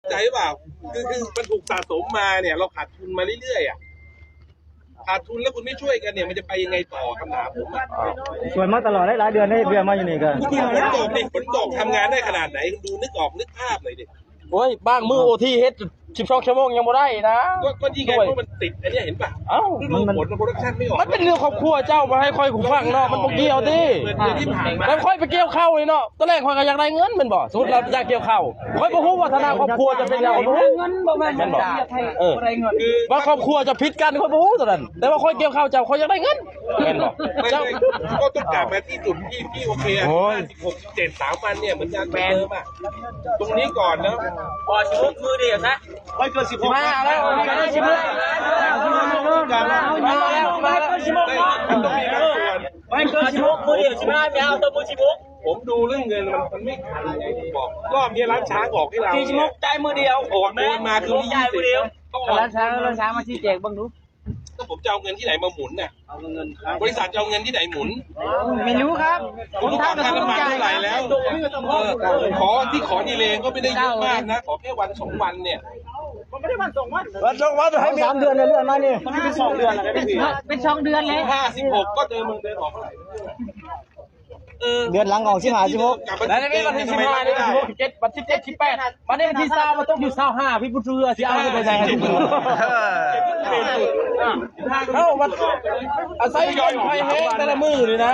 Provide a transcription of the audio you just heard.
ໃຈເປົ່າ? ຄື ຄືມັນຖືກສະສົມມາເນຍ ເຮົາຂາດທຶນມາເລື້ອຍໆ ອະ ຂາດທຶນແລ້ວຄຸນໄມ່ຊ່ວຍກັນເນຍ ມັນຈະໄປຍັງໄງຕໍ່? ຄຳຖາມຜົມອະ ຊ່ວຍມາຕະຫຼອດຫຼາຍໆເດືອນເດ້ ເດືອນມາຢູ່ນີ້ກໍ ຄຸນ ຄຸນບອກເດ ຄຸນບອກທຳງານໄດ້ຂະໜາດໃດ? ດູນຶກອອກ ນຶກພາບໜ້ອຍເດ. ໂອ້ຍ ບາງມື້ໂອທີເຮັດສິບສອງຊົ່ວໂມງຍັງບໍ່ໄດ້ນະ. ກໍ ກໍນີ້ໄງ ເພາະມັນຕິດອັນເນີ້ຍ ເຫັນປະ? ເອົ້າ ມັນ ມັນ ຜົນໂປຣດັກຊັນໄມ່ອອກ ມັນເປັນເລື່ອງຄອບຄົວເຈົ້າ ມາໃຫ້ຂ້ອຍຫູຟັງເນາະ ມັນບໍ່ກ່ຽວຕິ. ເດືອນທີ່ຜ່ານມາ ແລ້ວຂ້ອຍໄປກ່ຽວເຂົ້ານີ້ເນາະ ຕອນແລກຂ້ອຍກໍຢາກໄດ້ເງິນແມ່ນບໍ່? ສົມມຸດວ່າຢາກກ່ຽວເຂົ້າ ຂ້ອຍບໍ່ຮູ້ວ່າຖານະຄອບຄົວຈະເປັນຫຍັງ ຂ້ອຍບໍ່ຮູ້ ເງິນບໍ່ແມ່ນ ແມ່ນບໍ່? ເອີ ວ່າຄອບຄົວຈະຜິດກັນ ຂ້ອຍບໍ່ຮູ້ຕອນນັ້ນ ແຕ່ວ່າຂ້ອຍກ່ຽວເຂົ້າເຈົ້າ ຂ້ອຍຢາກໄດ້ເງິນ ແມ່ນບໍ່? ເຈົ້າ ກໍຕ້ອງກັບມາທີ່ຈຸດທີ່ ທີ່ໂອເຄ ໂອ້ຍ ຫ້າສິບຫົກ ເຈັດ ສາມວັນເນຍ ເໝືອນກັນເໝືອນເດີມອະ. ຕົງນີ້ກ່ອນເນາະ ບໍ່ ສິບຫົກມື້ດຽວຊະ ໄປເກີນສິບຫົກ ສິບຫ້າແລ້ວ ສິບຫົກ ມາແລ້ວ ມາແລ້ວ ໄປເກີນສິບຫົກ ມື້ດຽວ ສິບຫ້າ ໄປເອົາຕົວມື້ສິບຫົກ. ຜົມດູເລື່ອງເງິນມັນ ມັນໄມ່ທັນໄງ ບອກ ຮອບນີ້ລ້ານຊ້າງອອກໃຫ້ເຮົາ ສີ່ສິບຫົກ ຈ່າຍມື້ດຽວ ອອກໂອນມາຄືມື້ດຽວ ລ້ານຊ້າງ ລ້ານຊ້າງມາຊີ້ແຈງເບິ່ງດູ. ກໍຜົມຈະເອົາເງິນທີ່ໄຫນມາໝູນນະ? ເອົາເງິນ ບໍລິສັດຈະເອົາເງິນທີ່ໄຫນໝູນ? ໄມ່ຮູ້ຄັບ ຜົມຖາມວ່າຄ່ານ້ຳມັນເທົ່າໃດແລ້ວ? ເອີ ຂໍ ທີ່ຂໍດີເລກໍໄມ່ໄດ້ເຍອະມາກນະ ຂໍແຄ່ວັນສອງວັນເນຍ ມັນບໍ່ໄດ້ວັນສອງວັນ ວັນສອງວັນ ໃຫ້ສາມເດືອນເລື່ອນມານີ້ ມັນເປັນສອງເດືອນແລ້ວ ເປັນສອງເດືອນແລ້ວ ສິບຫ້າ ສິບຫົກ ກໍເດີມ ເດີມອອກເທົ່າໃດ? ເດືອນຫຼັງອອກສິບຫ້າ ສິບຫົກ ແລ້ວນີ້ວັນທີສິບຫ້າ ສິບຫົກ ສິບເຈັດ ບັດສິບເຈັດ ສິບແປດ ບັດນີ້ວັນທີຊາວ ມາຕົກຢູ່ຊາວຫ້າ ພີ່ ຜູ້ເຊື່ອຊິເອົາໄປໃສ? ເອົ້າ ມັນອາໄສເງິນໃຜແຮງແຕ່ລະມື້ນີ້ນະ.